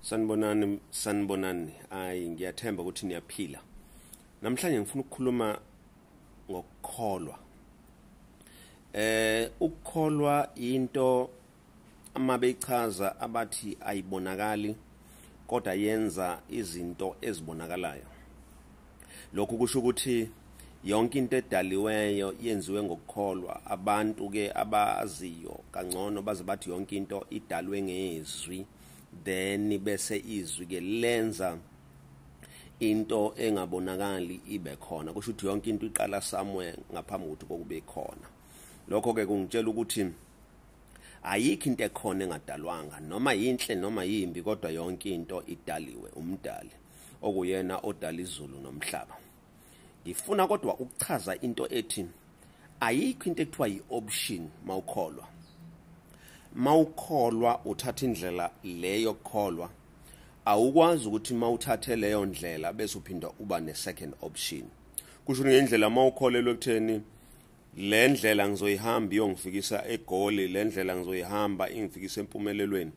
Sanibonani, sanibonani. Ayi, ngiyathemba ukuthi niyaphila. Namhlanje ngifuna ukukhuluma ngokukholwa. Ukukholwa into amabechaza abathi ayibonakali kodwa yenza izinto ezibonakalayo. Lokhu kusho ukuthi yonke into edaliweyo yenziwe ngokukholwa. Abantu ke abaziyo kangcono baze bathi yonke into idalwe ngezwi, then bese izwi ke lenza into engabonakali ibe khona. Kusho ukuthi yonke into iqala somewhere ngaphambi kokuthi kokube khona. Lokho ke kungitshela ukuthi ayikho into ekhona engadalwanga, noma yinhle noma yimbi, kodwa yonke into idaliwe umdali okuyena odala izulu nomhlaba. Ngifuna kodwa ukuchaza into ethi ayikho into ekuthiwa yi-option mawukholwa. Mawukholwa uthatha indlela leyo kukholwa, awukwazi ukuthi mawuthathe leyo ndlela bese uphinda uba ne-second option. Kusho ngendlela mawukholelwa ekutheni le ndlela ngizoyihamba iyongifikisa eGoli, le ndlela ngizoyihamba ingifikisa empumelelweni,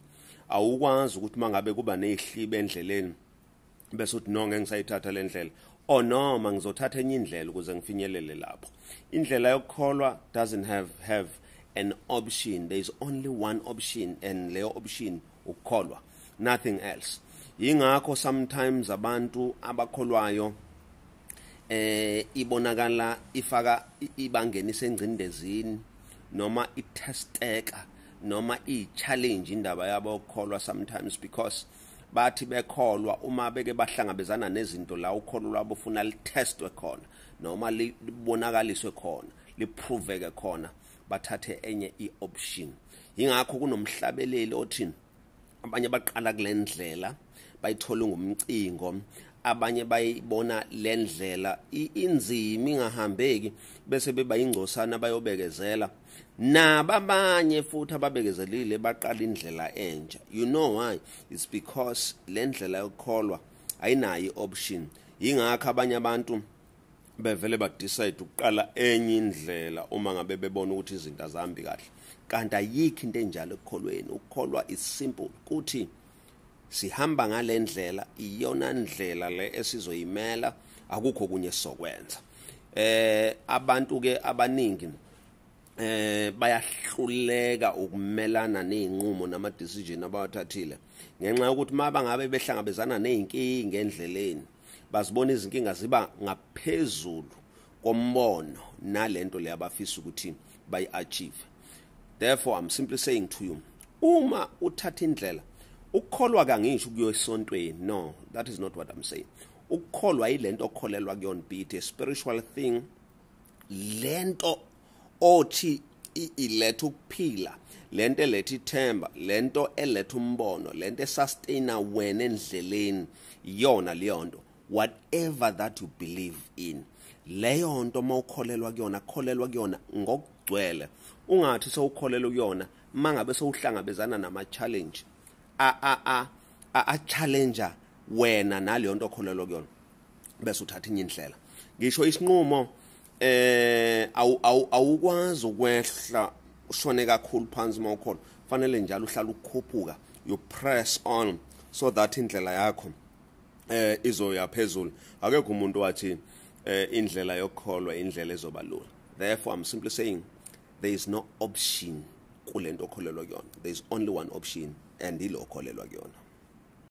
awukwazi ukuthi mangabe kuba nezihlibe endleleni bese uthi no, ngeke ngisayithatha le ndlela, or noma ngizothatha enye indlela ukuze ngifinyelele lapho. Indlela yokukholwa doesn't have an option. There is only one option, and leyo option ukukholwa, nothing else. Yingakho sometimes abantu abakholwayo ibonakala ifaka ibangenisa engcindezini noma itesteka noma i-challenge indaba yabo ukukholwa sometimes, because bathi bekholwa uma beke bahlangabezana nezinto la ukholo lwabo ufuna litestwe khona noma libonakaliswe khona, liproveke khona, bathathe enye i-option. Yingakho kunomhlabeleli othi abanye baqala kule ndlela bayithola ngumcingo, abanye bayibona le ndlela inzima ingahambeki bese beba ingcosana bayobekezela, nababanye futhi ababekezelile baqala indlela entsha. You know why? It's because le ndlela yokukholwa ayinayo i-option. Yingakho abanye abantu bevele ba-decide ukuqala enye indlela uma ngabe bebona ukuthi izinto azihambi kahle. Kanti ayikho into enjalo ekukholweni. Ukukholwa is simple, kuthi sihamba ngale ndlela, iyona ndlela le esizoyimela, akukho kunye sokwenza. Abantu ke abaningi bayahluleka ukumelana nezinqumo nama decision abawathathile ngenxa yokuthi mabangabe behlangabezana nezinkinga endleleni, bazibona izinkinga ziba ngaphezulu kombono nalento le abafisa ukuthi bayi-achieve. Therefore I'm simply saying to you, uma uthatha indlela ukukholwa, kangisho ukuyo esontweni, no, that is not what I'm saying. Ukukholwa yilento okholelwa kuyona, be it a spiritual thing, lento othi iletha ukuphila, lento eletha ithemba, lento eletha umbono, lento esustaina wena endleleni, iyona leyo nto. Whatever that you believe in, leyo nto mawukholelwa kuyona, kholelwa kuyona ngokugcwele. Ungathi sewukholelwa kuyona mangabe sewuhlangabezana nama challenge a challenger wena naleyo nto okholelwa kuyona, bese uthatha inye indlela. Ngisho isinqumo awukwazi ukwehla ushone kakhulu phansi mawukholwa, fanele njalo uhlala ukukhuphuka, you press on so that indlela yakho izoya phezulu. Akekho umuntu wathi indlela yokukholwa indlela ezoba lula. Therefore I'm simply saying there is no option kulento okholelwa kuyona. There is only one option, and ilo okholelwa kuyona.